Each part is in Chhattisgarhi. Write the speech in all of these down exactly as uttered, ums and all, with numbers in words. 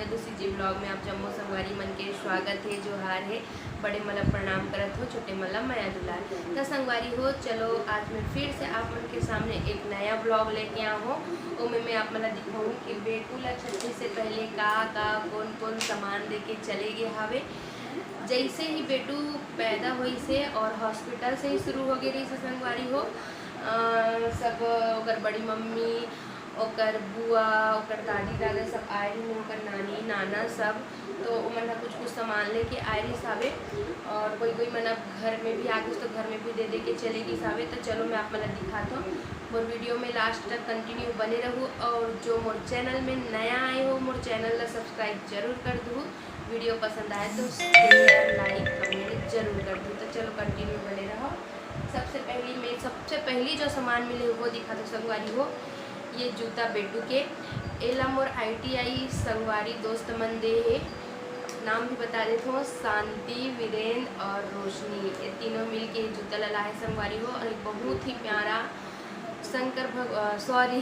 दूसरी जी ब्लॉग में आप जम्मो संगवारी मन के स्वागत हे, जोहार हे। बड़े मन ला प्रणाम करत हो, छोटे मन ला मया दुलार। त संगवारी हो, चलो आज मैं फिर से आप मन के सामने एक नया ब्लॉग लेके आ हो। ओमे मैं आप मन ला दिखाऊँ कि बेटू ला छट्ठी से पहले का का कोन कोन सामान दे के चले गे हावे। जैसे ही बेटू पैदा होइस हे और हॉस्पिटल से ही शुरू हो गे रहिस हे संगवारी हो। अ, सब ओकर बड़ी मम्मी, ओकर बुआ, ओकर दादी दादा सब आए रहिन, ओकर नानी नाना सब। तो ओमन ह कुछ कुछ सामान लेके आए रहिस हावे और कोई कोई मन अब घर में भी आ गिस तो घर में भी दे दे के चले गिस हावे। तो चलो मैं आप मन ला दिखात हूँ, मोर वीडियो में लास्ट तक कंटिन्यू बने रहू और जो मोर चैनल में नया आए हो मोर चैनल ला सब्सक्राइब जरूर कर दू। वीडियो पसंद आए तो शेयर, लाइक, कमेंट जरूर कर दू। तो चलो कंटिन्यू बने रहो। सबसे पहली मैं सबसे पहली जो सामान मिले वो दिखा दो संगवारी हो, ये जूता बेटू के। एला मोर आईटीआई संगवारी दोस्त मन दे हे। नाम भी बता देत हो, शांति, वीरेंद्र और रोशनी, ये तीनों मिल के जूता ला लाए संगवारी हो। और बहुत ही प्यारा शंकर भग सॉरी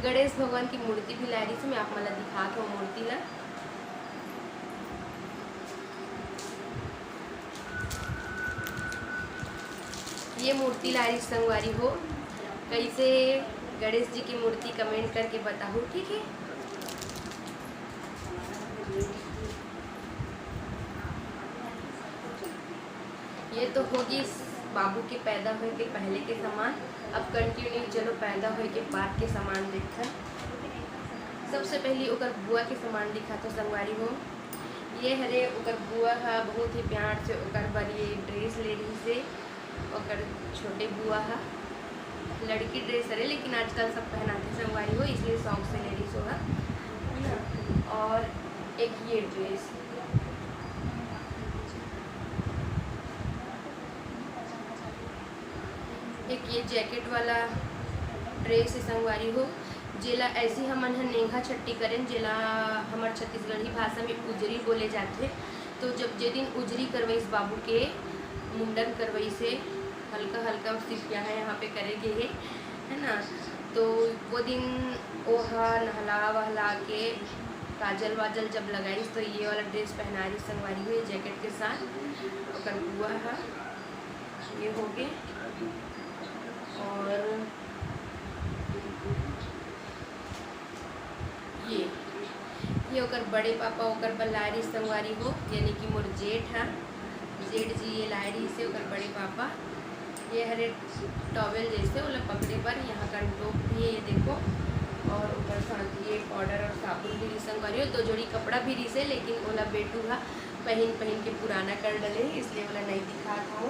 गणेश भगवान की मूर्ति भी लाए रहिस। मैं आप मन ला दिखात हूँ मूर्ति ला। ये मूर्ति लाए रहिस संगवारी हो, कैसे गणेश जी की मूर्ति कमेंट करके बताहू, ठीक है। ये तो होगी बाबू के पैदा होए के पहले के सामान। अब कंटिन्यू चलो पैदा होए के बाद के सामान देखथन। सबसे पहली ओकर बुआ के सामान दिखाथो संगवारी हो। ये हरे ओकर बुआ ह बहुत ही प्यार से ओकर बर ये ड्रेस ले रहिस हे। ओकर छोटे बुआ ह लड़की ड्रेस हरे, लेकिन आजकल सब पहनाथे संगवारी हो, इसलिए शौक से ले रहिस ओहा, है ना। और एक ये ड्रेस, एक ये जैकेट वाला ड्रेस है संगवारी हो, जेला ऐसी हमन ह नेंगा छट्टी करेन, जेला हमर छत्तीसगढ़ी भाषा में उजरी बोले जाथे। तो जब जे दिन उजरी करवइस बाबू के, मुंडन करवइस हे, हल्का हल्का सिर्फ यहाँ यहाँ पे करे गे हे, है ना। तो वो दिन ओहा नहला वहला के काजल वाजल जब लगाइस तो ये वाला ड्रेस पहना रही संगवारी हो, ये जैकेट के साथ। ओकर बुआ ह ये हो गे। और ये ये ओकर बड़े पापा ओकर बर लाए रहिस संगवारी हो, यानी कि मोर जेठ ह, जेठ जी ये लाए रहिस हे ओकर बड़े पापा। ये हरे टॉवेल जैसे ओला पकड़े बर, यहाँ का टोप भी है, ये देखो। और ऊपर साथ ये पाउडर और साबुन भी रहिस संगवारी हो, दो जोड़ी कपड़ा भी रहिस हे, लेकिन ओला बेटू ह पहन पहन के पुराना कर डले, इसलिए ओला नहीं दिखात हूँ।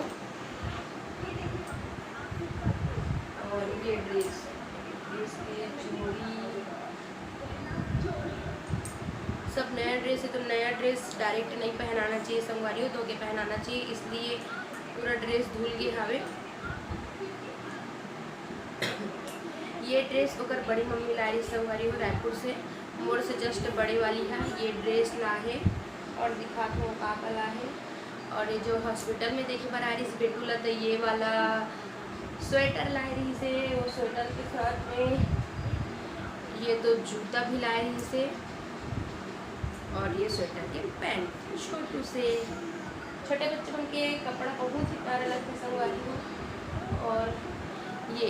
और ये ड्रेस, ड्रेस के चूड़ी, सब नया ड्रेस है तो नया ड्रेस डायरेक्ट नहीं पहनाना चाहिए संगवारी हो, धो के पहनाना चाहिए, इसलिए पूरा ड्रेस धुल गए हावे। ये ड्रेस ओकर बड़ी मम्मी ला रही संगवारी हो रायपुर से, मोर से जस्ट बड़े वाली है। ये ड्रेस ला है और दिखात हूँ का का ला है। और ये जो हॉस्पिटल में देखे बर आ रही बेटू ला, तो ये वाला स्वेटर लाए रहिस हे, वो स्वेटर के साथ में ये तो जूता भी लाए रहिस हे और ये स्वेटर के पैंट छोटू से। छोटे बच्चे मन के कपड़ा बहुत ही प्यारा लगता है संगवारी हो। और ये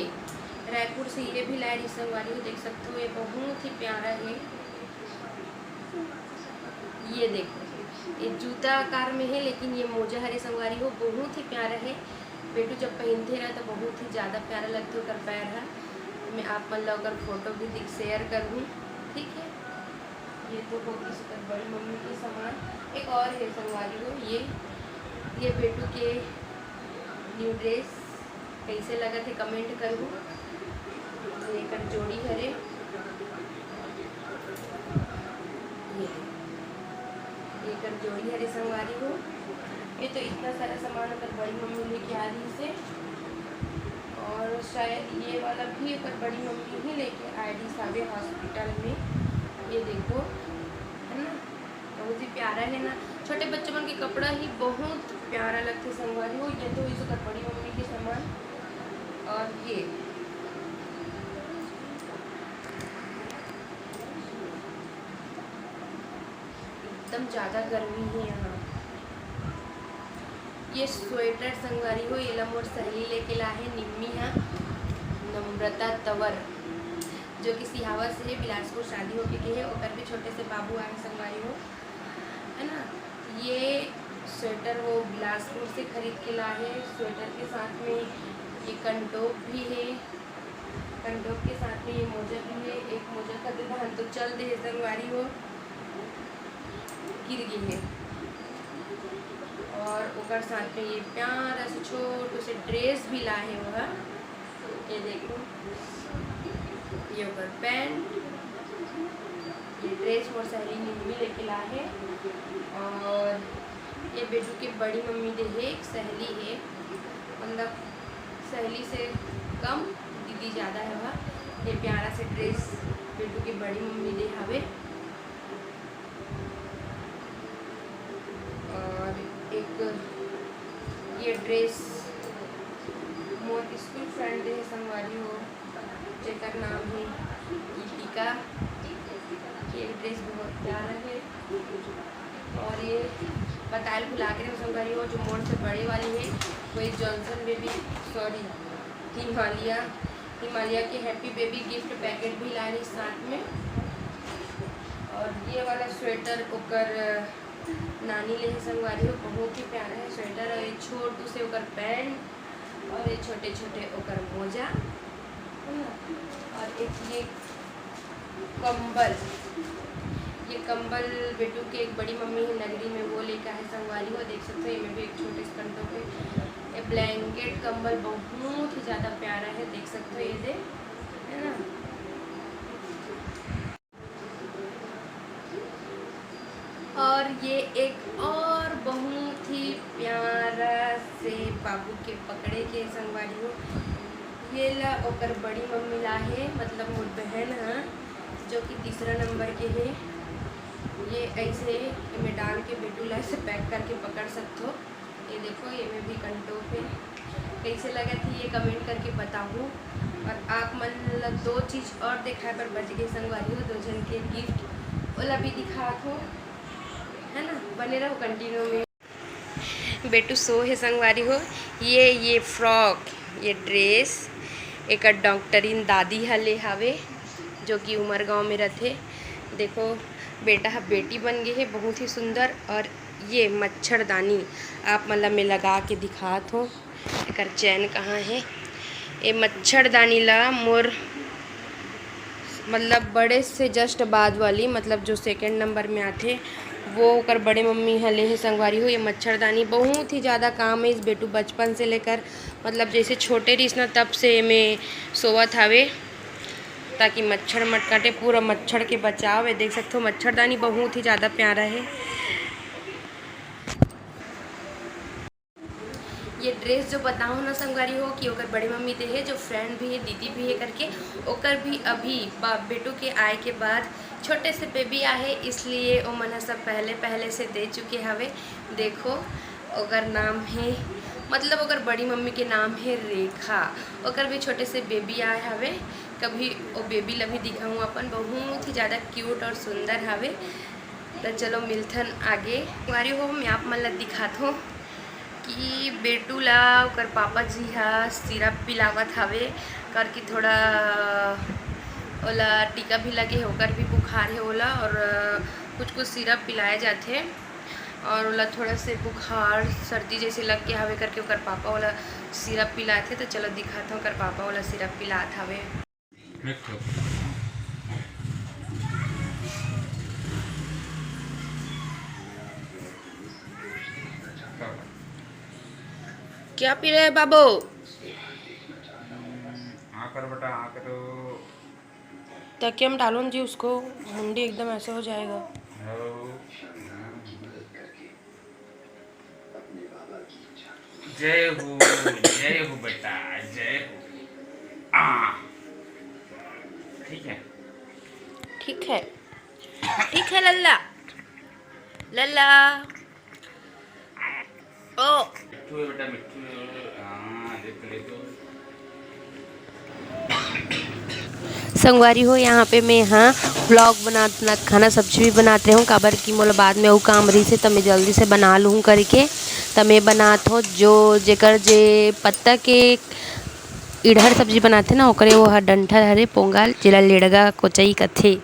रायपुर से ये भी लाए रहिस संगवारी हो, देख सकते हो ये बहुत ही प्यारा है। ये देखो, ये जूता आकार में है, लेकिन ये मोजा हरे संगवारी हो, बहुत ही प्यारा है। बेटू जब पहनते रहे तो बहुत ही ज़्यादा प्यारा लगता है ओकर पैर है। मैं आप मन ला ओकर फोटो भी दिख शेयर कर दूँ, ठीक है। ये तो हो गई ओकर बड़ी मम्मी के सामान। एक और है संगवारी हो, ये ये बेटू के न्यू ड्रेस कैसे लगत है कमेंट करहू। ये एकर जोड़ी हरे, ये ये एकर जोड़ी हरे संगवारी हो। ये तो इतना सारा सामान ओकर बड़ी मम्मी लेके आ रही से, और शायद ये वाला भी ओकर बड़ी मम्मी ही लेके आ रही सावे हॉस्पिटल में। ये देखो, है ना, बहुत ही प्यारा है ना। छोटे बच्चे मन के कपड़ा ही बहुत प्यारा लगते संगवारी हो। ये तो इस ओकर बड़ी मम्मी के सामान, और ये एकदम ज्यादा गर्मी हे यहाँ। ये स्वेटर संगवारी हो, एला मोर सहेली लेके ला हे, निम्मी हा, नम्रता तंवर, जो कि सिहावा से हे, बिलासपुर शादी होके गे हे, ओकर भी छोटे से बाबू आए संगवारी हो, है ना। ये स्वेटर वो बिलासपुर से खरीद के ला हे। स्वेटर के साथ में ये कंटोप भी हे, कंटोप के साथ में ये मोजा भी हे। एक मोजा खातिर धान तो चल दे हे संगवारी हो, गिर गे हे। और ओकर साथ में ये प्यारा से छोटू से ड्रेस भी ला हे वो हा। ये देखो, ये ओकर पैंट, ये ड्रेस मोर सहेली निम्मी लेके ला हे। और ये बेटू के बड़ी मम्मी दे हे, एक सहेली हे, मतलब सहेली से कम, दीदी ज्यादा हे वह। ये प्यारा से ड्रेस बेटू के बड़ी मम्मी दे हवे। और एक ये ड्रेस मोर स्कूल फ्रेंड दे हे संगवारी हो, जेकर नाम हे गीतिका। ये ड्रेस बहुत प्यारा हे। और ये बतायल भुला के रहे संगवारी हो, जो मोर से बड़े वाली हे, वो ये Johnson baby, sorry, Himalaya, Himalaya के हैप्पी बेबी गिफ्ट पैकेट भी ला रही साथ में। और ये वाला स्वेटर ओकर नानी ले हे संगवारी हो, बहुत ही प्यारा है स्वेटर। और ये छोटू से ओकर पैंट और ये छोटे छोटे ओकर मोजा, है ना? और एक ये कंबल, ये कंबल बेटू के एक बड़ी मम्मी है नगरी में, वो लेकर है संगवारी हो। देख सकते हो, ये में भी एक छोटे से कंटोप है। ये ब्लैंकेट कंबल बहुत ही ज़्यादा प्यारा है, देख सकते हो, ये दे, है ना। और ये एक और बहुत ही प्यारा से बाबू के पकड़े के संगवारी हो। ये ला ओकर बड़ी मम्मी ला हे, मतलब मोर बहन ह, जो कि तीसरा नंबर के हे। ये ऐसे एमे डाल के बेटू ला ऐसे पैक करके पकड़ सकथो। ये देखो, ये में भी कंटोप हे। कैसे लगत हे ये कमेंट करके बताहू। और आप मन ला दो चीज और दिखाए बर बच गए संगवारी हो, दो झन के गिफ्ट, ओला भी दिखात हो, है ना। बने रहो कंटिन्यू में। बेटू सो हे संगवारी हो। ये, ये फ्रॉक, ये ड्रेस एकर डॉक्टरिन दादी ह ले हावे, जो कि उमरगांव में रथे। देखो, बेटा ह बेटी बन गे हे, बहुत ही सुंदर। और ये मच्छरदानी आप मन ला मैं लगा के दिखात हों, एकर चैन कहाँ हे। ये मच्छरदानी ला मोर, मतलब, बड़े से जस्ट बाद वाली, मतलब जो सेकंड नंबर में आथे, वो ओकर बड़े मम्मी ह ले हे संगवारी हो। ये मच्छरदानी बहुत ही ज़्यादा काम है इस बेटू बचपन से लेकर, मतलब जैसे छोटे रहिस ना तब से एमे सोवत हावे, ताकि मच्छर मत काटे, पूरा मच्छर के बचाव है। देख सकते हो मच्छरदानी बहुत ही ज़्यादा प्यारा है। ये ड्रेस जो बताओ ना संगवारी हो कि ओकर बड़ी मम्मी दे हे, जो फ्रेंड भी है, दीदी भी है करके, ओकर भी अभी बा-, बेटू के आए के बाद छोटे से बेबी आहे, इसलिए ओमन ह सब पहले पहले से दे चुके हवे। देखो ओकर नाम है, मतलब ओकर बड़ी मम्मी के नाम है रेखा। ओकर भी छोटे से बेबी आए हवे, कभी ओ बेबी ला भी दिखाऊँ अपन, बहुत ही ज़्यादा क्यूट और सुंदर हवे। तो चलो मिलथन आगे। संगवारी हो, मैं आप मन ला दिखात हों कि बेटू ला ओकर पापा जी हा सिरप पिलावत हवे, करके थोड़ा ओला टीका भी लगे हे, ओकर भी बुखार हे ओला, और कुछ कुछ सिरप पिलाए जाथे, और ओला थोड़ा से बुखार सर्दी जैसे लग गया हवे करके ओकर पापा ओला सिरप पिलात हे। तो चलो दिखात हों ओकर पापा ओला सिरप पिलात हवे। मिठू। क्या पी रहे हैं बाबू? हाँ कर बेटा, हाँ करो। तकिया में डालो ना जी उसको, मुंडी एकदम ऐसे हो जाएगा। हाँ। जय हो, जय हो बेटा, जय हो। आ, ठीक है। ठीक है, ठीक है लल्ला, लल्ला। ओ। मिट्ठू है बेटा, मिट्ठू है। हाँ, देख तो, देख तो। संगवारी हो, यहाँ पे मैं, हाँ, ब्लॉग बनात बनात खाना सब्जी भी बनात रहूँ, काबर कि मोला बाद में अउ काम रहिसे, त मैं जल्दी से बना लूँ करके। त मैं बनात हो जो जेकर जे पत्ता के इड़हर सब्जी बनाथे ना, ओकरे वो ह डंठल हरे पोंगल, जेला लेड़गा कोचई कथे।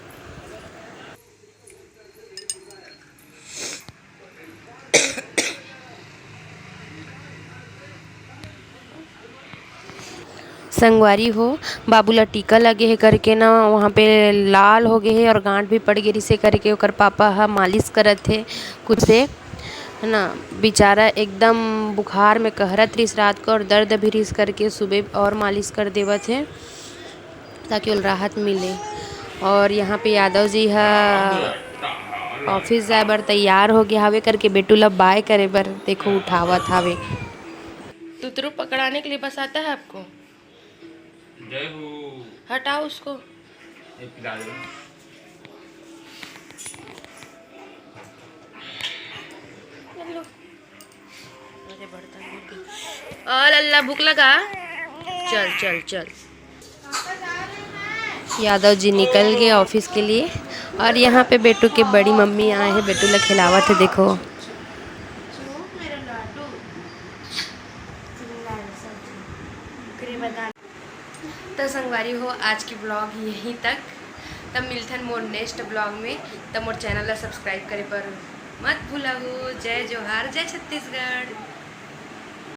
संगवारी हो, बाबू ला टीका लगे हे करके ना, वहाँ पे लाल हो गए हे और गांठ भी पड़ गे रिसे करके ओकर पापा ह मालिश करत हे कुछ से, है ना। बेचारा एकदम बुखार में कहरत रिस रात को और दर्द भी रिस करके सुबह और मालिश कर देवत हे, ताकि ओला राहत मिले। और यहाँ पे यादव जी ह ऑफिस जाए बर तैयार हो गया हवे करके बेटू ला बाय करे बर देखो उठावत हवे। तुतरू पकड़ाने के लिए बस आता है आपको? जय हो। हटाओ उसको। ये पिला दो। ले लो। अरे बर्तन गिर गए। ओ लल्ला, भूख लगा? चल चल चल। यादव जी निकल गए ऑफिस के लिए और यहाँ पे बेटू के बड़ी मम्मी आए हैं, बेटू ला खिलावत है। देखो, तो संगवारी हो, आज की ब्लॉग यहीं तक। तब मिलथन मोर नेक्स्ट ब्लॉग में। तब मोर चैनल ला सब्सक्राइब करे पर मत भूला हो। जय जोहार, जय छत्तीसगढ़।